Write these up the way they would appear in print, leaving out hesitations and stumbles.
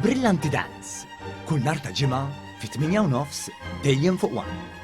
Brillanti Dance, kull nhar ta' Ġimgħa fit-8 u nofs dejjem fuq One.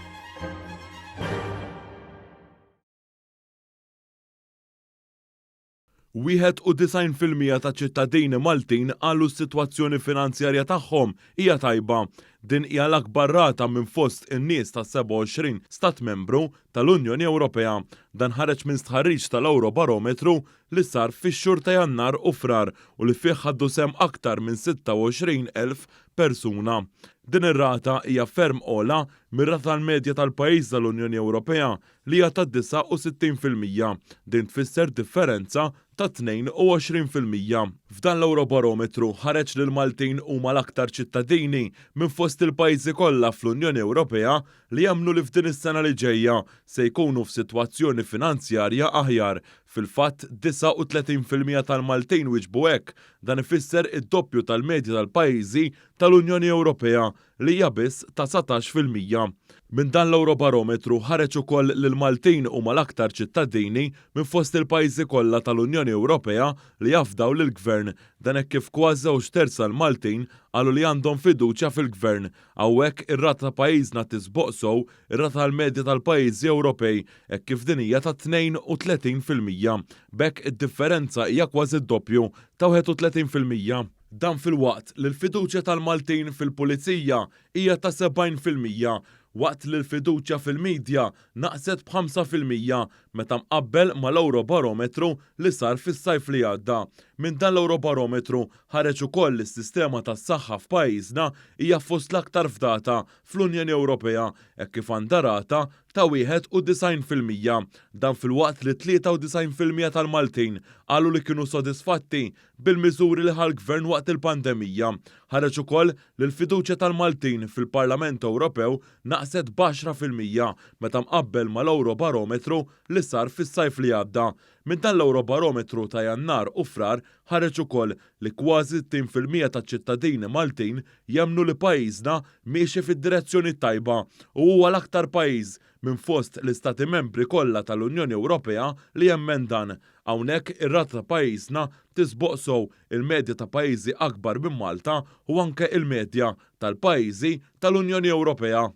91% taċ-ċittadini Maltin qalu s-sitwazzjoni finanzjarja tagħhom hija tajba. Din hija l-akbar rata minn fost in-nies ta' 27 stat membru tal-Unjoni Ewropea. Dan ħareġ minn stħarriġ tal-Ewrobarometru li sar fix-xhur ta' Jannar u Frar u li fih ħaddu sehem aktar minn 26,000 persuna. Din ir-rata hija ferm ogħla mir-rata tal-medja tal-pajjiż tal-Unjoni Ewropea li hija ta' 69%. Din tfisser differenza ta' 22%. F'dan l-Ewrobarometru ħareġ li l-Maltin huma l-aktar ċittadini minn fost il-pajjiżi kollha fl-Unjoni Ewropea li jemmnu li f'din is-sena li ġejja se jkunu f'sitwazzjoni finanzjarja aħjar. Fil-fatt, 39% tal-Maltin wieġbu hekk. Dan ifisser id-doppju tal-medja tal-pajjiżi tal-Unjoni Ewropea li hija biss ta' 19%. Minn dan l-Ewrobarometru ħareġ ukoll li l-Maltin huma l-aktar ċittadini minn fost il-pajjiżi kollha tal-Unjoni Ewropea li jafdaw lill-Gvern. Dan hekk kif kważi żewġ terz tal-Maltin qalu li għandhom fiduċja fil-Gvern. Hawnhekk ir-rata ta' pajjiżna tisboq sew ir-rata tal-medja tal-pajjiżi Ewropej hekk kif din hija ta' 32%. B'hekk id-differenza hija kważi d-doppju, ta' 31%. Dan filwaqt li l-fiduċja tal-Maltin fil-Pulizija hija ta' 70% waqt li l-fiduċja fil-midja naqset b'5% meta mqabbel mal-Ewrobarometru li sar fis-sajf li għadda. Minn dan l-Ewrobarometru ħareġ ukoll li s-sistema tas-saħħa f'pajjiżna hija fost l-aktar fdata fl-Unjoni Ewropea hekk kif għandha rata ta' 91%. Dan filwaqt li 93% tal-Maltin qalu li kienu sodisfatti bil-miżuri li ħa l-Gvern waqt il-pandemija. Ħareġ ukoll li l-fiduċja tal-Maltin fil-Parlament Ewropew naqset b'10% meta mqabbel mal-Ewrobarometru li sar fis-sajf li għadda. Minn dan l-Ewrobarometru ta' Jannar u Frar ħareġ ukoll li kważi 60% taċ-ċittadini Maltin jemmnu li pajjiżna miexi fid-direzzjoni t-tajba u huwa l-aktar pajjiż minn fost l-Istati Membri kollha tal-Unjoni Ewropea li jemmen dan. Hawnhekk ir-rata ta' pajjiżna tisboq sew il-medja ta' pajjiżi akbar minn Malta u anke il-medja tal-pajjiżi tal-Unjoni Ewropea.